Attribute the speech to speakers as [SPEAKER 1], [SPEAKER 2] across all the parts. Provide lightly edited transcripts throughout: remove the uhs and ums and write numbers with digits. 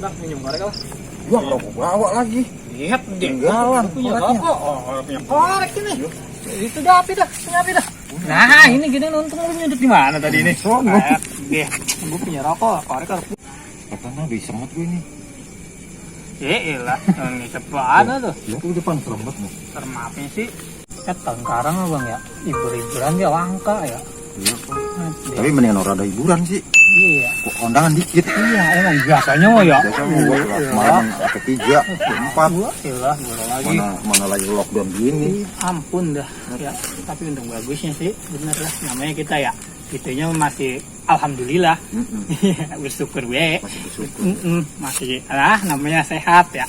[SPEAKER 1] Bang, minum korek lah.
[SPEAKER 2] Wah, nggak mau bawa lagi.
[SPEAKER 1] Lihat deh,
[SPEAKER 2] Tinggalan
[SPEAKER 1] punya
[SPEAKER 2] koreknya.
[SPEAKER 1] rokok. Oh, punya korek ini. Itu dah api dah, punya api dah. Nah, ini gini untung lu nyedot di mana tadi ini?
[SPEAKER 2] Sono.
[SPEAKER 1] Deh, gue punya rokok, korek harus.
[SPEAKER 2] Katanya udah semat gue ini.
[SPEAKER 1] Elah, ini cepat tuh.
[SPEAKER 2] Ya, tuh depan serembat nih.
[SPEAKER 1] Termaafin sih. Kan tahun sekarang lah bang ya, hiburan dia langka ya.
[SPEAKER 2] Iya, Pak. Tapi mendingan orang ada hiburan sih.
[SPEAKER 1] Iya.
[SPEAKER 2] Kok kondangan dikit.
[SPEAKER 1] Iya, emang biasanya mah ya.
[SPEAKER 2] Biasanya gue malam atau 3, 4.
[SPEAKER 1] Iyalah, gua lagi.
[SPEAKER 2] Mana lagi lockdown gini.
[SPEAKER 1] Ampun dah. Ya, tapi untung bagusnya sih, bener lah. Namanya kita ya, itunya masih alhamdulillah. Bersyukur gue.
[SPEAKER 2] Masih bersyukur.
[SPEAKER 1] Masih namanya sehat ya.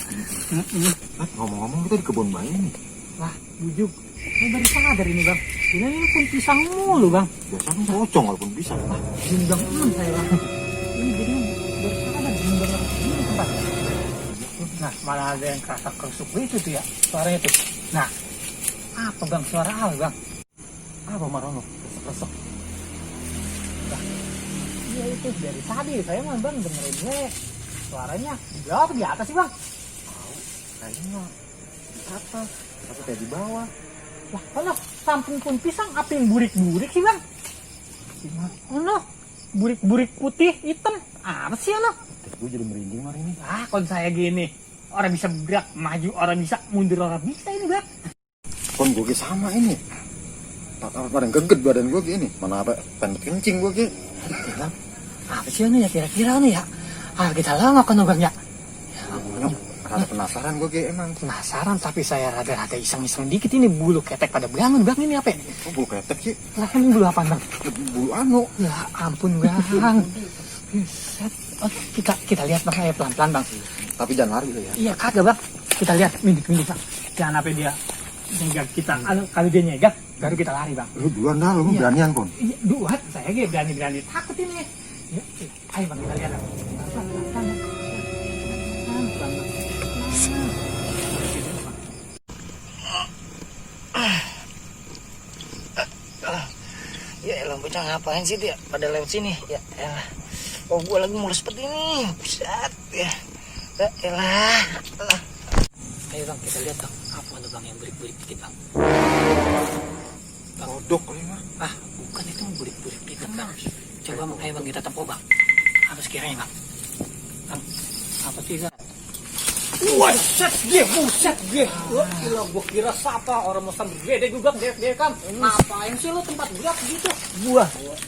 [SPEAKER 2] Ngomong-ngomong kita di kebun bayi nih.
[SPEAKER 1] Wah, bujuk. Ini baru sadar ini bang. Ini pun pisang mulu bang.
[SPEAKER 2] Biasanya pocong walaupun bisa.
[SPEAKER 1] Bimbang saya bang. Ini jadi baru sadar bimbang ini tempat. Nah, malah ada yang kerasa kerusuk itu tuh ya, suaranya tuh. Nah, apa bang suara apa bang? Apa Marono? Kerusuk. Nah, iya itu dari tadi saya mah bang dengerin gue. Suaranya di bawah di atas sih bang?
[SPEAKER 2] Tahu, kayaknya di atas, tapi kayak di bawah.
[SPEAKER 1] Wah, kalau samping pun pisang, apa yang burik-burik sih bang? Ono, burik-burik putih, hitam, apa sih ono?
[SPEAKER 2] Gue jadi merinding hari ini.
[SPEAKER 1] Kalau saya gini, orang bisa bergerak maju, orang bisa mundur, orang bisa ini bang.
[SPEAKER 2] Kon gue sama ini. Pada geget badan gue gini. Mana apa pengen kencing gue gini.
[SPEAKER 1] Apa sih ini ya kira-kira nih ya? Kita lama kan bang ya?
[SPEAKER 2] Rada penasaran gue gini emang.
[SPEAKER 1] Penasaran, tapi saya rada-rada iseng-iseng dikit ini bulu ketek pada bangun bang ini apa?
[SPEAKER 2] Oh, bulu ketek sih.
[SPEAKER 1] Lah emang bulu apa bang?
[SPEAKER 2] Bulu anu.
[SPEAKER 1] Ya ampun bang. Buset. Oh, kita lihat bang, pelan-pelan bang.
[SPEAKER 2] Tapi jangan lari lo ya.
[SPEAKER 1] Iya kagak bang. Kita lihat mindik bang. Jangan apa dia nyegat kita. Kalau dia nyegat, baru kita lari bang.
[SPEAKER 2] Lu duluan dah, lu beranian kon.
[SPEAKER 1] Iya, duat saya gitu berani takut ini. Ya, ayo bang kita lihat. Pelan-pelan. Ya elah bocah ngapain sih dia pada lewat sini ya elah. Oh gua lagi mulus seperti ini. Buset ya. Ya elah. Ayo bang kita lihat bang. Apa tuh bang yang burik-burik dikit bang?
[SPEAKER 2] Kodok kali mah.
[SPEAKER 1] Bukan itu burik-burik dikit bang. Coba bang, ayo bang kita tempo bang. Apa sekiranya bang? Bang, apa sih bang? Buset gue. Gua kira siapa orang mau sambil gede juga gede kan. Ngapain sih lu tempat gelap gitu?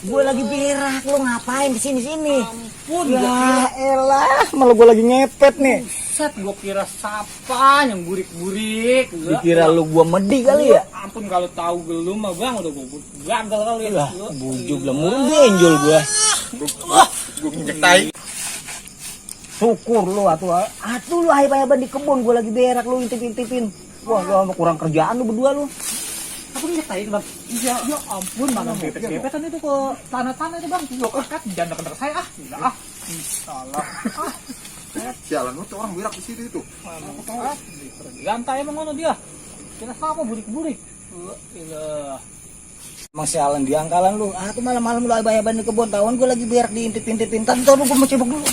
[SPEAKER 3] Gua lagi berak, lu ngapain di sini?
[SPEAKER 1] Ampun,
[SPEAKER 3] Ya elah, malah gua lagi ngepet nih.
[SPEAKER 1] Buset, gua kira siapa yang burik-burik.
[SPEAKER 3] Dikira lu gua medi kali ya?
[SPEAKER 1] Ampun kalau tahu lu mah bang udah gua gagal kali ya.
[SPEAKER 3] Lah, bujug lah murung benjol gua.
[SPEAKER 2] Gue nginjek tai.
[SPEAKER 3] Syukur lu atuh lu hayap-hayapan di kebun, gua lagi berak lu intip-intipin. Wah, lu kurang kerjaan lu berdua lu.
[SPEAKER 1] Aku nyetain bang. Iya, ya ampun mana bebet-bebetan itu ke tanah-tanah itu bang. Lo kekat jangan dekat saya Tidak salah.
[SPEAKER 2] Sialan lu tuh orang berak di situ itu.
[SPEAKER 1] Gantai emang mana dia? Kira siapa burik-burik? Ilah.
[SPEAKER 3] Emang sialan diangkalan lu. Tuh malam-malam lu hayap-hayapan di kebun, tauan gua lagi berak diintip-intipin. Entar lu gua mau cebok dulu.